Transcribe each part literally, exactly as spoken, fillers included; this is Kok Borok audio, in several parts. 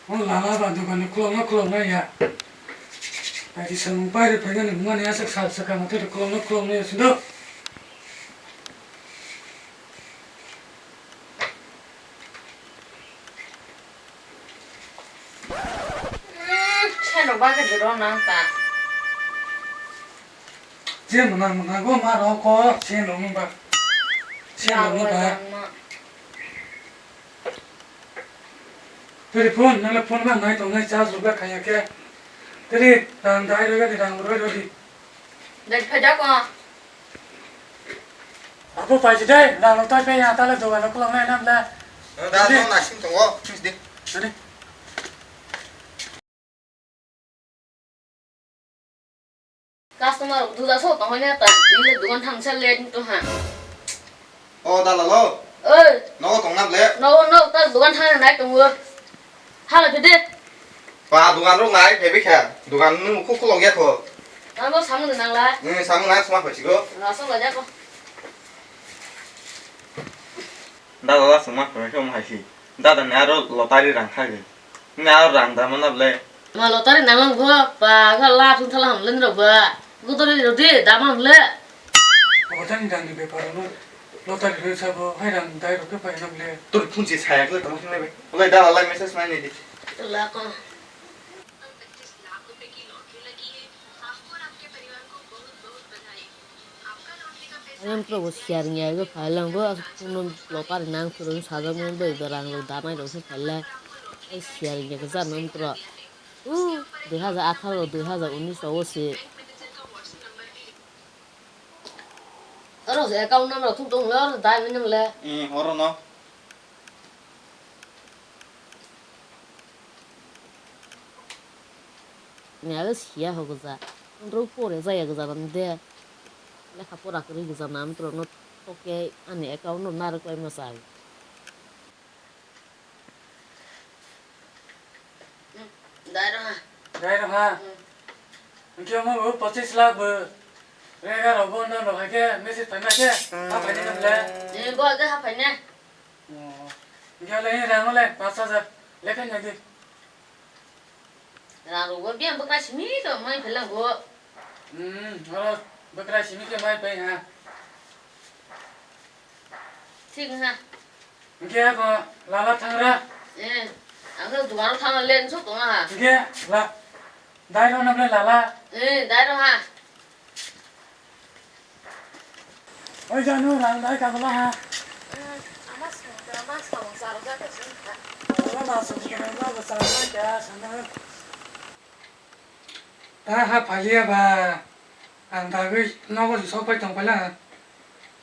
O lala ba dogan ni khulokno khuloknai ya. Aji samung pairi phainani hwnmani aswk sal swkang tei khulokno khuloknai ya sido. Hmm, seno bagwi duro nang ta. Je mwnang mwnang go ma rok ko, sen rok ni ba. Sen rok ni ba. Teri phone, nang le phone ma nai tong nai charge rok ba khaya khe. Teri rang dai rok di, rang rok di. Dai phai da ko. Apo pai si dai, rang rok tai pe ya ta le dogan rok khulok nai nam le. Da no na sing tongo, choose di. Teri. Customer rok duda so tong hoi na ta, bini le dogan thang sa le to ha. O dalal o. Oi. Nogo tong na ble. Nogo, nogo ta dogan thang nai tongo. Hala pide. Pa dogan rok nai phai bikha. Dogan nu khu khulok ya kho. Amo samung nang la. Ni samung nai sma phai sigo. Na so la ja ko. Dalal a sma phai kho mo hai si. Dada ni aro lottery rang kha ge. Ni aro rang da mana ble. Ma lottery nang lang bo, pa ga la thung thala ham len ro ba. Lottery ro de, da ma ble. Obo tani rang ni bepar no. Lottery ro sa bo, hai rang dai ro ke pai na ble. Tor phun si saya kle tong sing le be. Olai dalal lai message nai ni di. La ko. Ayang pro bo siar nya go phai lang bo, asuk phone no lottery nang phuru sajak mo bai, rang rok da mai rok se phai la. Ai siar nya go jan non pro. Uh, dui hajar atharo, dui hajar unis o se. Oro se account number thum tong le, oro dai manyam le. Eh, oro no. Ni age siya ho gja. Ro pore jaya gja nam de. Lekha pora kwrwi gja nam tro no toke ani account no narwk bai ma chai. Dai rw ha. Dai rw ha. Hmm. Hwnkhe omo bo pochis lakh bo rega rok bo no rok hai khe message phai ma khe ha phai nai nang le. Eh, bo age ha phai nai. Oh. Hwnkhe le rang le paanch hajar lekha nai di. Rang rok bo biyang bwkra simi to mai phai lang bo. Hmm, oro bwkra simi khe mai phai ha. Thik ha. Hwnkhe bo lala thangra. Eh, ang khe dukano thangna le nsuk tongna ha. Hwnkhe la, dai rw na ble lala. Eh, dai rw ha. Oi janu rang dai ka bala ha. Eh, ama sung, ama sung, saro ja ka sung ka. Ama sung, ama saro ja ka sana. Ta ha phaiya ba, ang dagwi nogo si sok pai tong paila.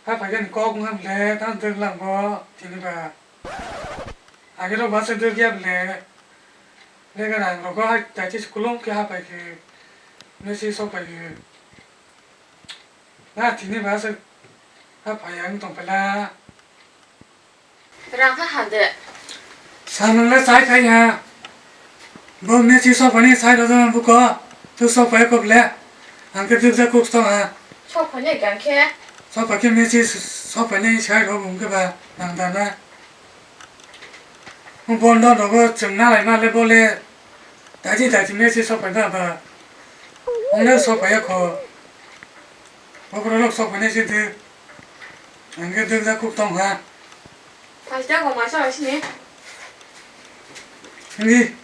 Ha phaikhe ni kok wngkha bwle, tamo dwk lang bo tini ba. Agero bwsa dwk ya bwle. Lega rang rogo hai daiti si kulung khe ha phaikhe. Nesi sok phaikhe. Na tini ba se ha phaiya wng tong paila. Rang kha hande. Samung le chai khai ha. Bo mesi sok phani sai rw jana buko. Tu sok phai kok le. Ang khe duk ja kuk stong ha. Sok phani gang khe. Sok phai khe mesi sok phani sai rw bung khe ba nang da na. Bo no rogo chwng na lai ma le bo le. Daiti daiti mesi sok phai ba ba. Ang le sok phai kho. Bo bro rok sok phani si duk. Ang khe duk ja kuk tong ha. Paisa go masa sini. Ni.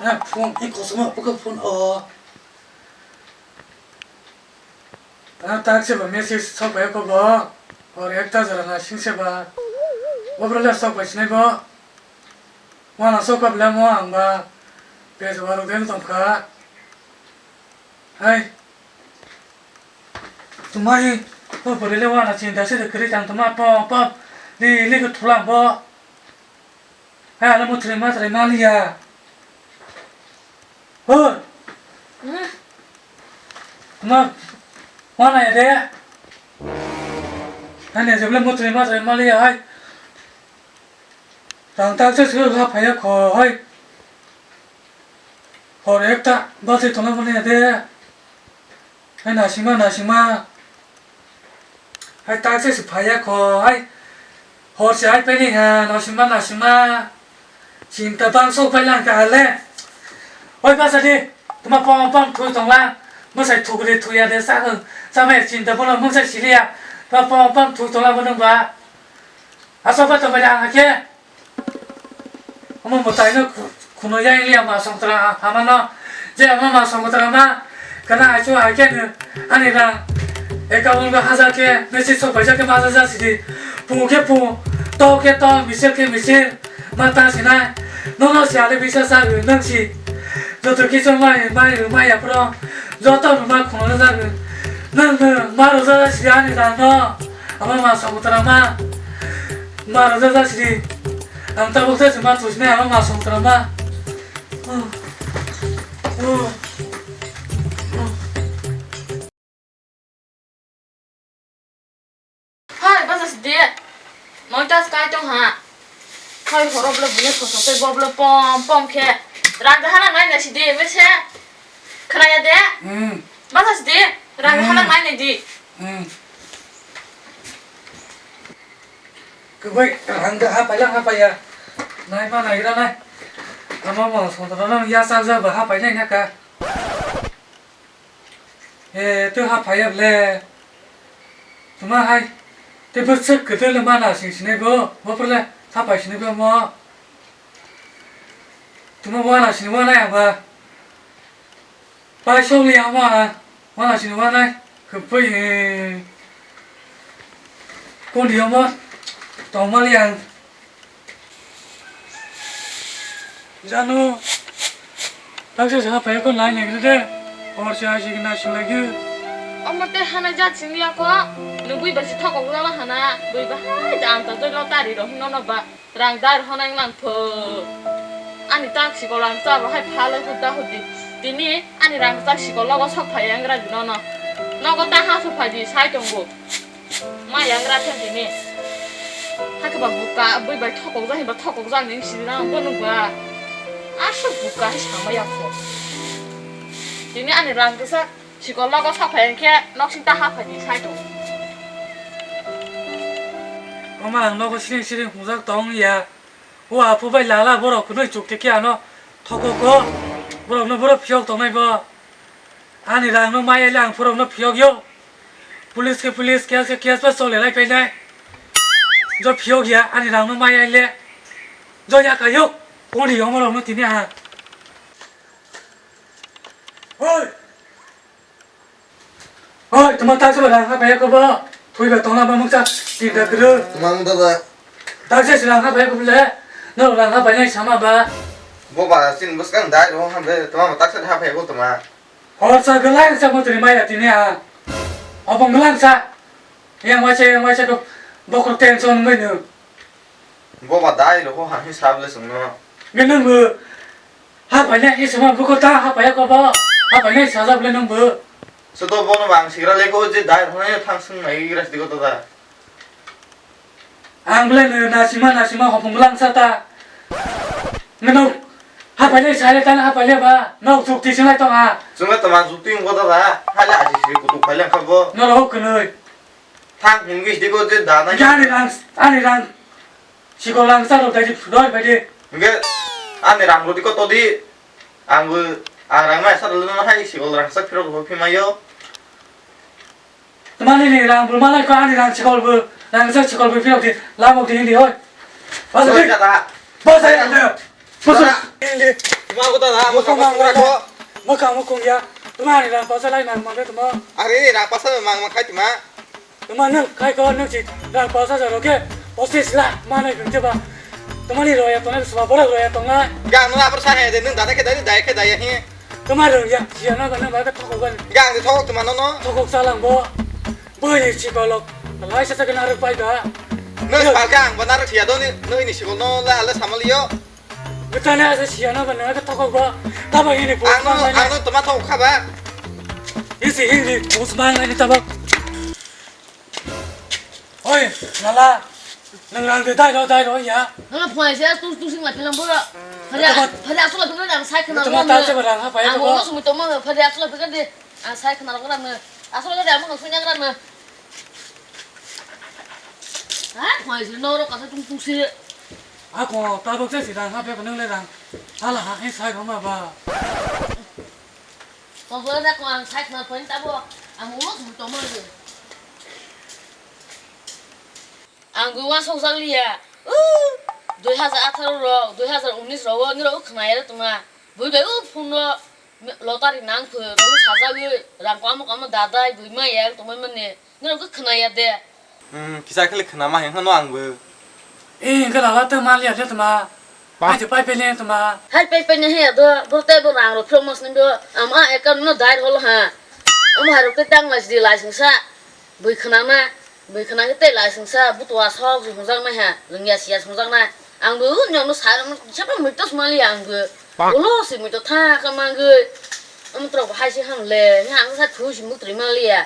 Na phone, i kosom buka phone o. Na tak se ba message sok bai ko bo. Or ekta jora na sing se ba. Bo bro le sok bai sinai bo. Wana sok ka bla mo ang ba. Pes waro den tong kha. Hai. Tumai, o bwrwi le wana chinta se de kwrwi tang tuma pom pom. Li li ko thulang bo. Hai, ano mwthwrwi mwthwrwi maliya. Hoi. Hmm? Tuma, wana ya de. Ani jeble mwthwrwi mwthwrwi maliya hai. Rang tak se se ha phaiya kho hai. Hor ekta bachai tongna mani de. Hai nasingma nasingma. Hai tak se se phaiya kho, hai hor se hai peni ha, nasimma nasimma. Chinta bang sok pai lang ka le. Oi basa di, tuma pom pom thui tong lang. Mwsai thuk de thuya de sa, sa me chinta bono mwsai siliya. Tuma pom pom thui tong lang bo nung ba. Asok ba tong bai ang ke. Omo mwtaino khu-, khuno yang liya ma songtra hamano. Je ama ma songtra ma kana aichu hai khe ani rang account ga hajar khe message sok paisa khe ma hajar sidi. Pung khe pung, to khe to, misil khe misil, ma ta sinai. Nono si ale bisa sa nang si. Joto kisu mai, mai, mai apro. Joto ma khuno na nang. Nang, nang, ma roja sidi ani rang no. Ama ma songtra ma. Ma roja sidi. Ang tabuk se ma tusne ama ma songtra ma. Hai, basa sidi. Noita skai tong ha. Hai, horo bole bune thosa tei bo bole pom pom khe. Rang da halang nai na sidi, mese. Khnaya de? Hmm. Basa sidi. Rang da halang nai na di. Hmm. Kwbai rang da ha paila ha paya. Nai ma nai ra nai. Ama mo so da nang ya sa ja ba ha paila na ka. Eh, tu ha phaiya ble. Tuma hai. Te bwswk kwtwle mana sing sinai bo. Bo phle ha phai sinai bo mo. Tuma wana sini wana ya ba. Pai song li ama. Wana sini wana. Kwpwi. Kon di ama. Tong ma li ang. Janu, taksa sa phai ko nai nai de, or sa si na si lagi. Omo te hana jat sing ya ko, nugui ba si thok ko la hana, bui ba hai jam ta to lo tari ro no no ba, rang dar honang lang pho. Ani tak si ko lang sa ba hai pha lo hu ta hu di. Tini ani rang tak si ko lo go sok phai yang ra di no no. No go ta ha su phai di sai tong go. Ma yang ra khe tini. Hakhe ba buka bui bai thokok jani ba thokok jani sini na bo nuk ba. Asuk buka hi sama ya kho. Tini ani rang kisa sikol logo saphai khe nok sing ta haphai ni sai to. Mama ang nogo siring siring hungjak tong ya. O apu bai lala borok kunui chuk te khe ano thokok ko. Borok no borok phiyok tongnai bo. Ani rang no mai le ang borok no phiyok yo. Police khe police, case khe case ba chole lai phainai. Jo phiyok ya, ani rang no mai le. Jo ya kayo. Koni yo mo rok no tini ha. Oi. Oi, tuma tak se ba rang ha phai ko bo. Thui ba tong na ba mukcha. Ti da gru. Tuma mung da da. Tak se rang ha phai ko le. No rang ha phai nai sama ba. Bo ba sin bus kan dai ro ha be. Tuma tak se ha phai ko tuma. Horsa gwlangsa motri maya tini a. Obong gwlangsa. Yang waisa, yang waisa ko bokrok tension wngwi nw. Bo ba dai rw ho hangsi sab le songno. Nw nw bo. Ha paina hi sima buko ta ha paya ko bo. Ha paina hi sajak le nw bo. So to bono bang sigra le ko je dai rw ho thang sung mai gira sidi ko to da. Ang bwle nw nasima nasima hopung bwlang sa ta. Nw nok hapailai sa le tan hapailai ba. Nok chukti singlai tong ha. Chwngno tama chukti wng bo da da. Haile aji siri kutuk phaile wngkha bo. Norok hok kwnwi. Thang hwn gis di ko je da nai. Ani rang, ani rang. Sikol rang sa rok dai di phudoi bai di. Hwnkhe ani rang rw di ko to di. Ang bo, ang rang mai sa rw le no hai sikol rang sa phirok rw phi maio. Tmani ni rang bul malai ko ani rang chikol bo, rang chak chikol bo phirok di, lamok di hindi oi. Bas di. Bas di. Bas di. Hindi. Ma ko da, ma ko ma ko. Mokang mokong ya. Tmani rang pasa lai nang mangke tma. Are ni rang pasa mang mang khai tma. Tma nang khai ko nang chi rang pasa jaro ke. Posis la mana geng ba. Tmani roya tona swa bora roya tona. Ga no apar sa he de nang dada ke dai dai ke dai he. Tuma rwngya, siya na bana ba ka thokok gani. Ga ang thokok tuma no no. Thokok salang bo. Boi ni si balok. Lai sa sa gana rwk pai ba. No si balka ang bana rwk siya do ni, no ini sikol no la la samal yo. Gutana sa siya na bana ka thokok ba. Taba ini bo. Ang no, ang no tuma thokok kha ba. Isi hindi, bus mang ini taba. Oi, lala, nang rang de dai ro, dai ro ya. Nang phone se tu tu sing la pilang bora. Phari, phari asal la pilang ang sai khna. Tama ta se barang ha, paya ko. Ang sumi to mo phari asal la pilang de. Ang sai khna ro nang. Asal la de amang sunya nang. Ha, khwai si norok kasa tung tung si. Ako tabuk se si rang ha pe nang le rang. Hala ha he sai roma ba. Ko bo na ko ang sai khna pon tabo. Ang ulo sum to mo. Ang bo wa sok jak liya. Uh, dui hajar atharo rok, dui hajar unis rogo nirok khna ya tuma. Bui bai u phone no lottery nang phu, rok sajagwi rang kamo kamo dadai bui ma ya tongmai mani. Nirok khna ya de. Hmm, kisa khele khna ma heng hano ang bo. Eh, hingke lala te mal ya le tuma. Ai te pai pe le tuma. Hai pai pai ne he do, bo te bo rang ro from mas ne do. Am a account no dai hol ha. Am ha ro te tang lai di lai sing sa. Bui khna na, bui khna ke te lai sing sa, bu tua sok si hung jang nai ha. Rung ya si ya hung jang nai. Ang bo nyo no sa ro se pa mui tos mal ya ang bo. Ulo si mui to tha ka mang gui. Am tro hai si ham le, nya ang sa thu si muk tri mal ya.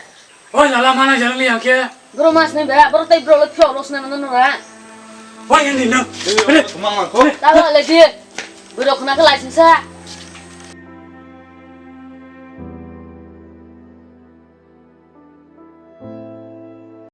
Oi, lala mana jang li angke. Bro mas ne ba, bro tai bro lo phyo lo sna no ra. Oi, ni no. Mang mang ko. Ta lo le di. Bro khna ka lai sing sa.